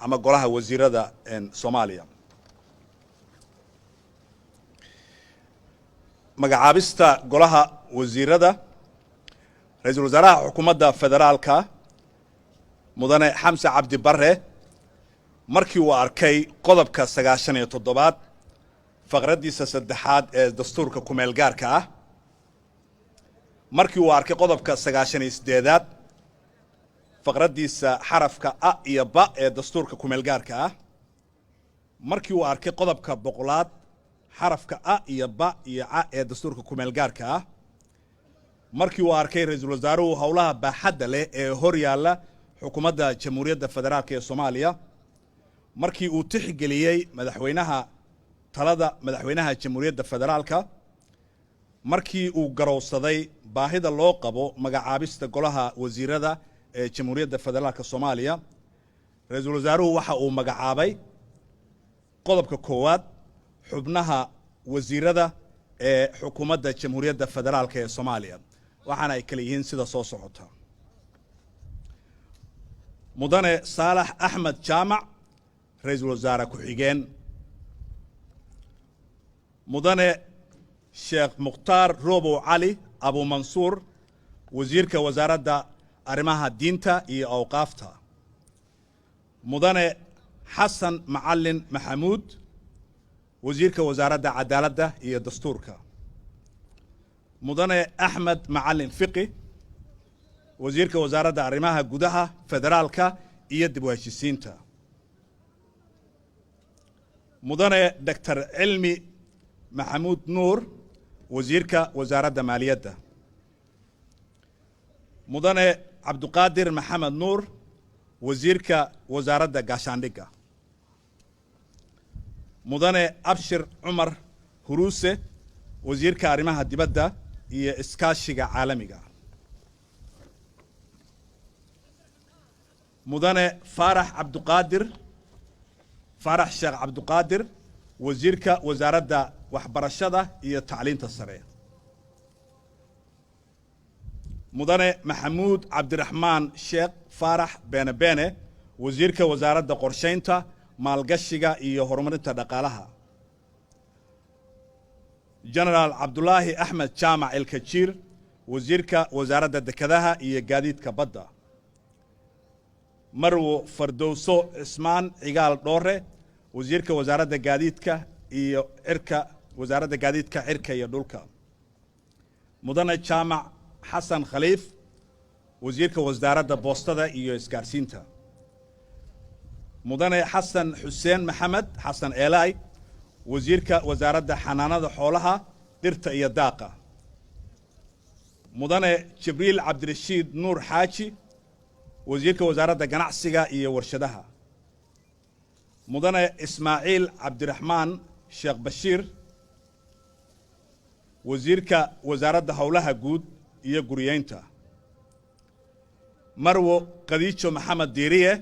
ama golaha wasiirada Soomaaliya. Magacaabista golaha wasiirada. Ra-iisul wasaaraha xukuumadda federaalka, mudane Xamse Cabdi Bare, markii uu arkay qodobka 97aad faqraddiisa saddexaad ee dastuurka kumeel gaarka ah, markii uu arkay qodobka 98aad faqraddiisa xarafka a iyo ba ee dastuurka kumeel gaarka ah, markii uu arkay qodobka 100aad xarafka a iyo ba iyo ca ee dastuurka kumeel gaarka ah, markii uu arkay ra-iisul wasaaruhu howlaha baaxadda leh ee hor yaalla xukuumadda Jamhuuriyadda Federaalka ee Soomaaliya, markii uu tixgeliyey madaxweynaha talada madaxweynaha Jamhuuriyadda Federaalka, markii uu garowsaday baahida loo qabo magacaabista golaha wasiirada ee Jamhuuriyadda Federaalka Soomaaliya, ra-iisul wasaaruhu waxa uu magacaabay, qodobka koowaad, xubnaha wasiirada ee xukuumadda Jamhuuriyadda Federaalka ee Soomaaliya, waxaana ay kala yihiin sida soo socota: Mudane Saalax Axmed Jaamac, ra-iisul wasaare ku-xigeen; Mudane Sheekh Mukhtaar Robow Cali Abumansuur, wasiirka wasaaradda arrimaha diinta iyo awqaafta; Mudane Xasan Macalin Maxamuud, wasiirka wasaaradda cadaaladda iyo dastuurka; Mudane Axmed Macalin Fiqi, wasiirka wasaaradda arrimaha gudaha, federaalka iyo dib u heshiisiinta; Mudane Doctor Cilmi Maxamuud Nuur, wasiirka wasaaradda maaliyadda; Mudane Cabduqaadir Maxamed Nuur, wasiirka wasaaradda gaashaandhigga; Mudane Abshir Cumar Huruuse, wasiirka arrimaha dibadda iyo iskaashiga caalamiga; Mudane Faarax Cabduqaadir Faarax Sheekh Cabduqaadir, wasiirka wasaaradda waxbarashada iyo tacliinta sare; Mudane Maxamuud Cabdiraxmaan Sheekh Faarax Beene Beene, wasiirka wasaaradda qorshaynta, maalgashiga iyo horumarinta dhaqaalaha; Genaraal Cabdulaahi Axmed Jaamac Elkajiir, wasiirka wasaaradda dekedaha iyo gaadiidka badda; Marwo Fardowso Cismaan Cigaal Dhoore, wasiirka wasaaradda gaadiidka iyo cirka, wasaaradda gaadiidka cirka iyo dhulka; Mudane Jaamac Xasan Khaliif, wasiirka wasaaradda boostada iyo isgaarsiinta; Mudane Xasan Xuseen Maxamed Xasan Eelaay, wasiirka wasaaradda xanaanada xoolaha, dhirta iyo daaqa; Mudane Jibriil Cabdirashiid Nuur Xaaji, wasiirka wasaaradda ganacsiga iyo warshadaha; Mudane Ismaaciil Cabdiraxmaan Sheekh Bashiir, wasiirka wasaaradda howlaha guud iyo guriyeynta; Marwo Khadiijo Maxamed Diiriye,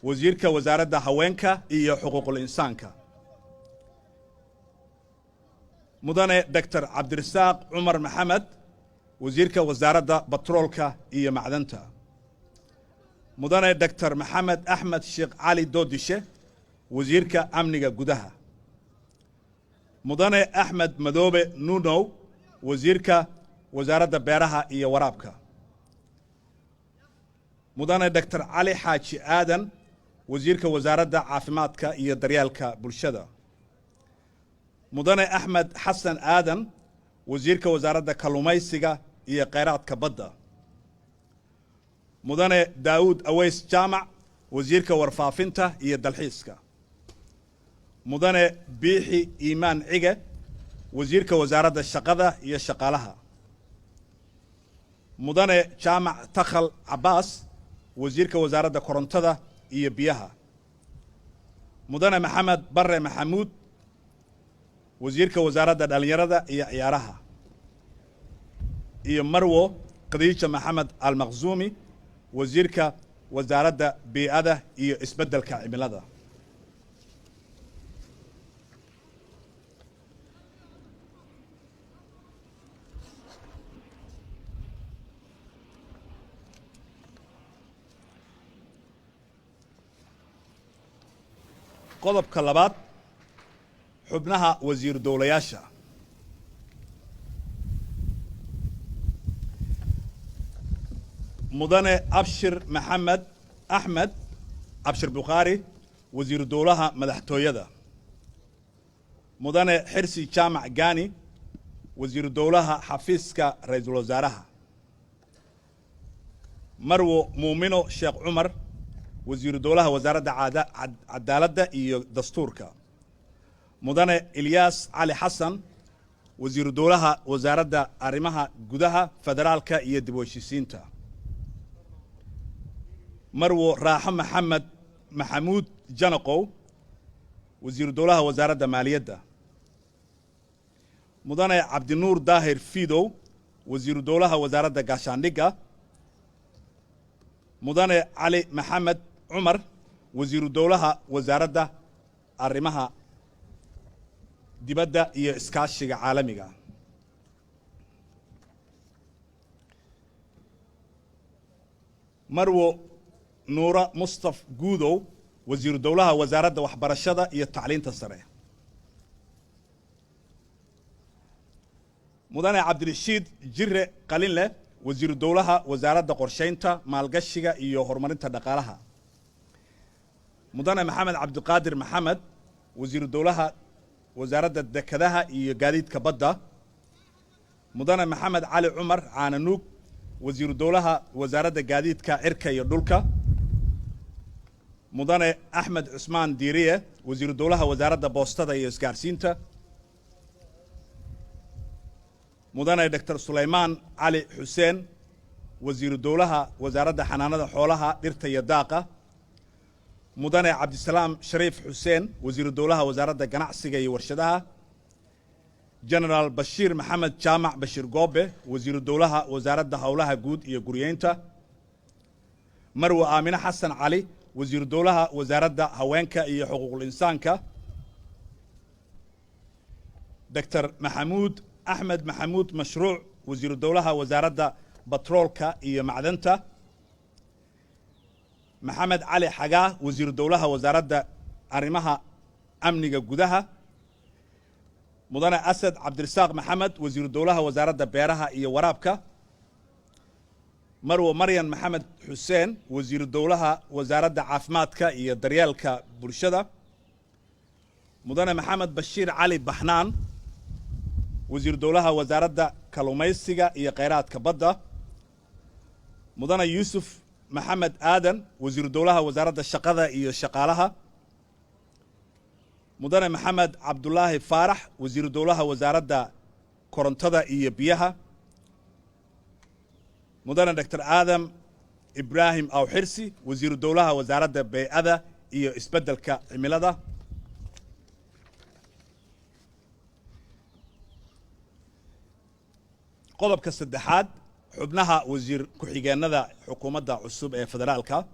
wasiirka wasaaradda haweenka iyo xuquuqul insaanka; Mudane Doctor Cabdirasaaq Cumar Maxamed, wasiirka wasaaradda batroolka iyo macdanta; Mudane Doctor Maxamed Axmed Sheekh Cali Doodishe, wasiirka amniga gudaha; Mudane Axmed Madoobe Nunow, wasiirka wasaaradda beeraha iyo waraabka; Mudane Doctor Cali Xaaji Aadan, wasiirka wasaaradda caafimaadka iyo daryeelka bulshada; Mudane Axmed Xasan Aadan, wasiirka wasaaradda kalluumaysiga iyo kheyraadka badda; Mudane Daawuud Aweys Jaamac, wasiirka warfaafinta iyo dalxiiska; Mudane Biixi Iimaan Cige, wasiirka wasaaradda shaqada iyo shaqaalaha; Mudane Jaamac Takhal Cabbaas, wasiirka wasaaradda korontada iyo biyaha; Mudane Maxamed Barre Maxamuud, wasiirka wasaaradda dhallinyarada iyo ciyaaraha; iyo Marwo Khadiija Maxamed Almaqzuumi, wasiirka wasaaradda bii'ada iyo isbeddelka cimilada. Qodobka labaad, xubnaha wasiir dowlayaasha. Mudane Abshir Maxamed Axmed, Abshir Bukhaari, wasiiru dowlaha madaxtooyada. Mudane Xirsi Jaamac Gani, wasiiru dowlaha xafiiska ra-iisul wasaaraha. Marwo Muumino Sheekh Cumar, wasiiru dowlaha wasaaradda cadaaladda iyo dastuurka. Mudane Ilyaas Cali Xasan, wasiiru dowlaha wasaaradda arrimaha gudaha, federaalka iyo dib u heshiisiinta. Marwo Raaxo Maxamed Maxamuud Janaqow, wasiiru dowlaha wasaaradda maaliyadda. Mudane Cabdinuur Daahir Fiidow, wasiiru dowlaha wasaaradda gaashaandhigga. Mudane Cali Maxamed Cumar, wasiiru dowlaha wasaaradda arrimaha dibadda iyo iskaashiga caalamiga. Marwo Nuura Mustaf Guudow, wasiiru dowlaha wasaaradda waxbarashada iyo tacliinta sare. Mudane Cabdirashiid Jire Qalinleh, wasiiru dowlaha wasaaradda qorshaynta, maalgashiga iyo horumarinta dhaqaalaha. Mudane Maxamed Cabdiqaadir Maxamed, wasiiru dowlaha wasaaradda dekedaha iyo gaadiidka badda. Mudane Maxamed Cali Cumar Caananuug, wasiiru dowlaha wasaaradda gaadiidka cirka iyo dhulka. Mudane Axmed Cusmaan Diiriye, wasiiru dowlaha wasaaradda boostada iyo isgaarsiinta. Mudane Doctor Sulaymaan Cali Xuseen, wasiiru dowlaha wasaaradda xanaanada xoolaha, dhirta iyo daaqa. Mudane Cabdisalaam Shariif Xuseen, wasiiru dowlaha wasaaradda ganacsiga iyo warshadaha. Genaraal Bashiir Maxamed Jaamac Bashiir Goobe, wasiiru dowlaha wasaaradda howlaha guud iyo guryeynta. Marwe Aamine Xasan Cali, wasiiru dowlaha wasaaradda haweenka iyo xuquuqul insaanka. Doctor Maxamuud Axmed Maxamuud Mashruuc, wasiiru dowlaha wasaaradda batroolka iyo macdanta. Maxamed Cali Xagaa, wasiiru dowlaha wasaaradda arrimaha amniga gudaha. Mudane Asad Cabdirasaaq Maxamed, wasiiru dowlaha wasaaradda beeraha iyo waraabka. Marwo Maryan Maxamed Xuseen, wasiiru dowlaha wasaaradda caafimaadka iyo daryeelka bulshada. Mudane Maxamed Bashiir Cali Baxnaan, wasiiru dowlaha wasaaradda kalluumaysiga iyo kheyraadka badda. Mudane Yuusuf Maxamed Aadan, wasiiru dowlaha wasaaradda shaqada iyo shaqaalaha. Mudane Maxamed Cabdulaahi Faarax, wasiiru dowlaha wasaaradda korontada iyo biyaha. Mudane Doctor Aadam Ibraahim Awxirsi, wasiiru dowlaha wasaaradda bey'ada iyo isbeddelka cimilada. Qodobka saddexaad, xubnaha wasiir ku-xigeenada xukuumadda cusub ee federaalka.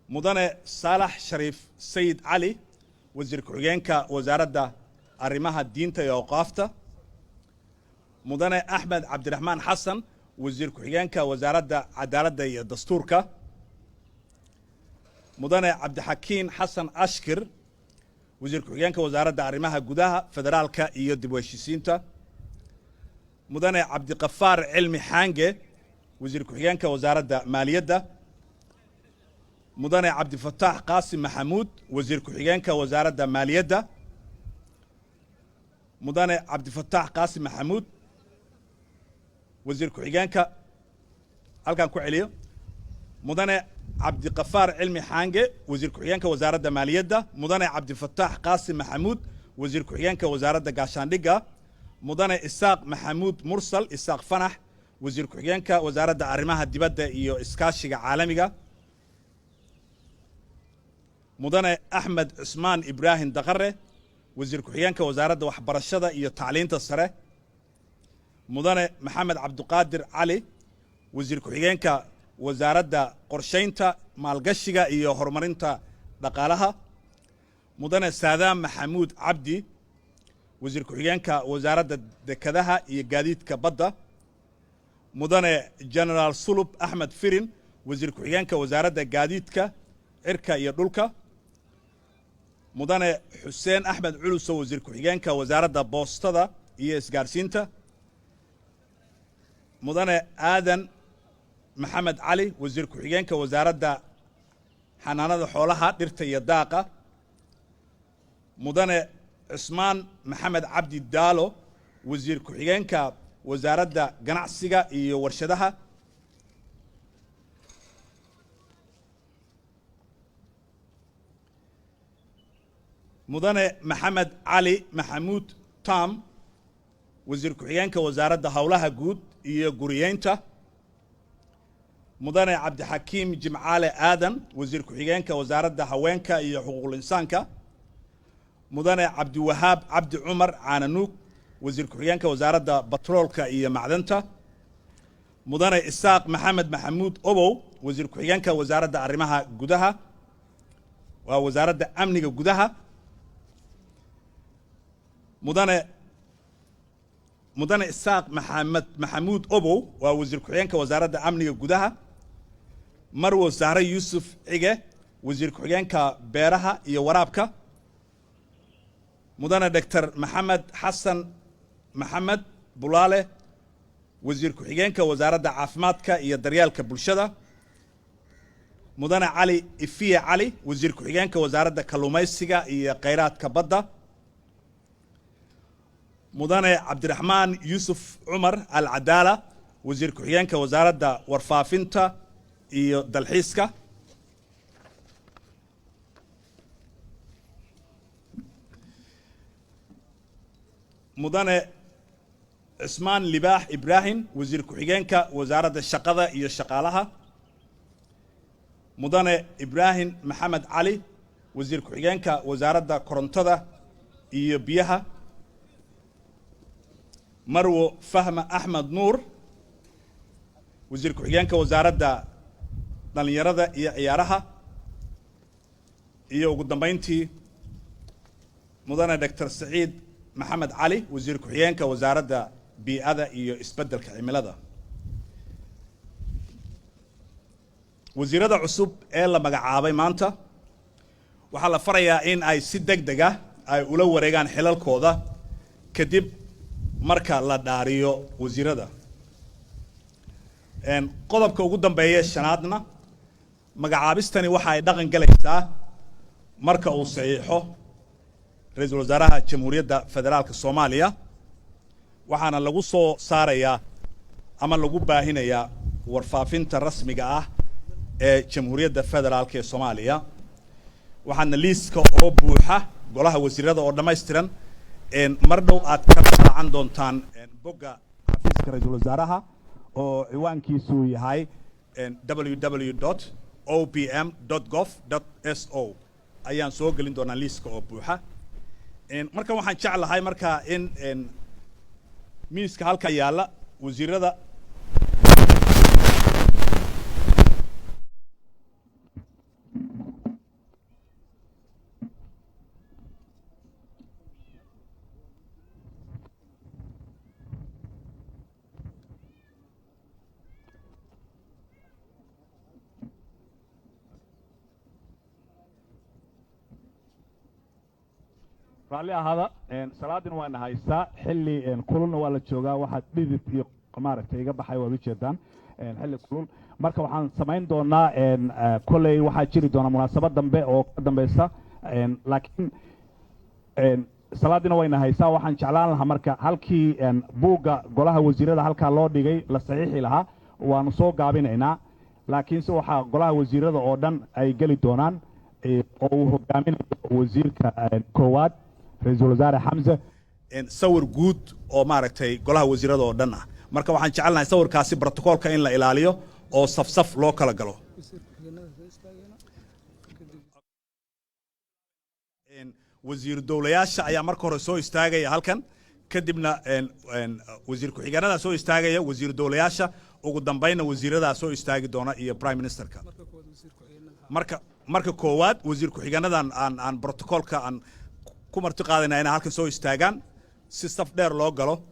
Mudane Saalax Shariif Sayid Cali, wasiir ku-xigeenka wasaaradda arrimaha diinta iyo awqaafta. Mudane Axmed Cabdiraxmaan Xasan, wasiir ku-xigeenka wasaaradda cadaaladda iyo dastuurka. Mudane Cabdixakiin Xasan Ashkir, wasiir ku-xigeenka wasaaradda arrimaha gudaha, federaalka iyo dib u heshiisiinta. Mudane Cabdiqafaar Cilmi Xaange, wasiir ku-xigeenka wasaaradda maaliyadda. Mudane Cabdifataax Qaasim Maxamuud, wasiir ku-xigeenka wasaaradda maaliyadda. Mudane Cabdifataax Qaasim Maxamuud, wasiir ku-xigeenka, halkaan ku celiyo. Mudane Cabdiqafaar Cilmi Xaange, wasiir ku-xigeenka wasaaradda maaliyadda. Mudane Cabdifataax Qaasim Maxamuud, wasiir ku-xigeenka wasaaradda gaashaandhigga. Mudane Isaaq Maxamuud Mursal, Isaaq Fanax, wasiir ku-xigeenka wasaaradda arrimaha dibadda iyo iskaashiga caalamiga. Mudane Axmed Cusmaan Ibraahim Daqare, wasiir ku-xigeenka wasaaradda waxbarashada iyo tacliinta sare. Mudane Maxamed Cabdiqaadir Cali, wasiir ku-xigeenka wasaaradda qorshaynta, maalgashiga iyo horumarinta dhaqaalaha. Mudane Saadaam Maxamuud Cabdi, wasiir ku-xigeenka wasaaradda dekedaha iyo gaadiidka badda. Mudane Genaraal Sulub Axmed Firin, wasiir ku-xigeenka wasaaradda gaadiidka cirka iyo dhulka. Mudane Xuseen Axmed Culusow, wasiir ku-xigeenka wasaaradda boostada iyo isgaarsiinta. Mudane Aadan Maxamed Cali, wasiir ku-xigeenka wasaaradda xanaanada xoolaha, dhirta iyo daaqa. Mudane Cusmaan Maxamed Cabdi Daalo, wasiir ku-xigeenka wasaaradda ganacsiga iyo warshadaha. Mudane Maxamed Cali Maxamuud Tam, wasiir ku-xigeenka wasaaradda howlaha guud iyo guriyeynta. Mudane Cabdixakiim Jimcaale Aadan, wasiir ku-xigeenka wasaaradda haweenka iyo xuquuqul insaanka. Mudane Cabdiwahaab Cabdi Cumar Caananuug, wasiir ku-xigeenka wasaaradda batroolka iyo macdanta. Mudane Isaaq Maxamed Maxamuud Obow, wasiir ku-xigeenka wasaaradda arrimaha gudaha, waa wasaaradda amniga gudaha. Mudane Isaaq Maxamed Maxamuud Obow waa wasiir ku-xigeenka wasaaradda amniga gudaha. Marwo Sahre Yuusuf Cige, wasiir ku-xigeenka beeraha iyo waraabka. Mudane Doctor Maxamed Xasan Maxamed Bulaale, wasiir ku-xigeenka wasaaradda caafimaadka iyo daryeelka bulshada. Mudane Cali Ifiye Cali, wasiir ku-xigeenka wasaaradda kalluumaysiga iyo kheyraadka badda. Mudane Cabdiraxmaan Yuusuf Cumar Al Cadaala, wasiir ku-xigeenka wasaaradda warfaafinta iyo dalxiiska. Mudane Cismaan Libaax Ibraahim, wasiir ku-xigeenka wasaaradda shaqada iyo shaqaalaha. Mudane Ibraahim Maxamed Cali, wasiir ku-xigeenka wasaaradda korontada iyo biyaha. Marwo Fahma Axmed Nuur, wasiir ku-xigeenka wasaaradda dhallinyarada iyo ciyaaraha. Iyo ugu dambeyntii Mudane Doctor Saciid Maxamed Cali, wasiir ku-xigeenka wasaaradda bii'ada iyo isbeddelka cimilada. Wasiirada cusub ee la magacaabay maanta waxaa la farayaa in ay si deg deg ah ay ula wareegaan xilalkooda kadib marka la dhaariyo wasiirada. Qodobka ugu dambeeya shanaadna, magacaabistani waxa ay dhaqan galaysaa marka uu saxiixo ra-iisul wasaaraha Jamhuuriyadda Federaalka Soomaaliya, waxaana lagu soo saarayaa ama lagu baahinayaa warfaafinta rasmiga ah ee Jamhuuriyadda Federaalka ee Soomaaliya. Waxaana liiska oo buuxa golaha wasiirada oo dhammaystiran mar dhow aad ka raacan doontaan bogga xafiiska ra-iisul wasaaraha oo ciwaankiisu yahay www.opm.gov.so ayaan soo gelin doonaa liiska oo buuxa. Markan waxaan jeclahay markaa in miiska halka yaalla wasiirada. Raalli ahaada, salaadina waana haystaa, xilli kululna waa la joogaa. Waxaa dhidid iyo maaragtay iga baxay waad ujeedaan, xilli kulul. Marka waxaan samayn doonaa, kolley waxaa jiri doona munaasabad dambe oo ka dambeysa, laakiin salaadina wayna haysaa. Waxaan jeclaan lahaa marka halkii buugga golaha wasiirada halkaa loo dhigay la saxiixi lahaa, waanu soo gaabinaynaa, laakiinse waxaa golaha wasiirada oo dhan ay geli doonaan oo uu hogaaminayo wasiirka koowaad, ra-iisul wasaare Xamse, sawir guud oo maaragtay golaha wasiirada oo dhan ah. Marka waxaan jecelnahay sawirkaasi brotocoolka in la ilaaliyo oo safsaf loo kala galo. Wasiir dowlayaasha ayaa marka hore soo istaagaya halkan, kadibna wasiir ku-xigeenada soo istaagaya, wasiir dowlayaasha, ugu dambaynna wasiiradaa soo istaagi doona iyo prime ministerka. Marka koowaad wasiir ku-xigeenadan aan brotocoolka aan ku marti qaadayna inay halkan soo istaagaan si saf dheer loo galo.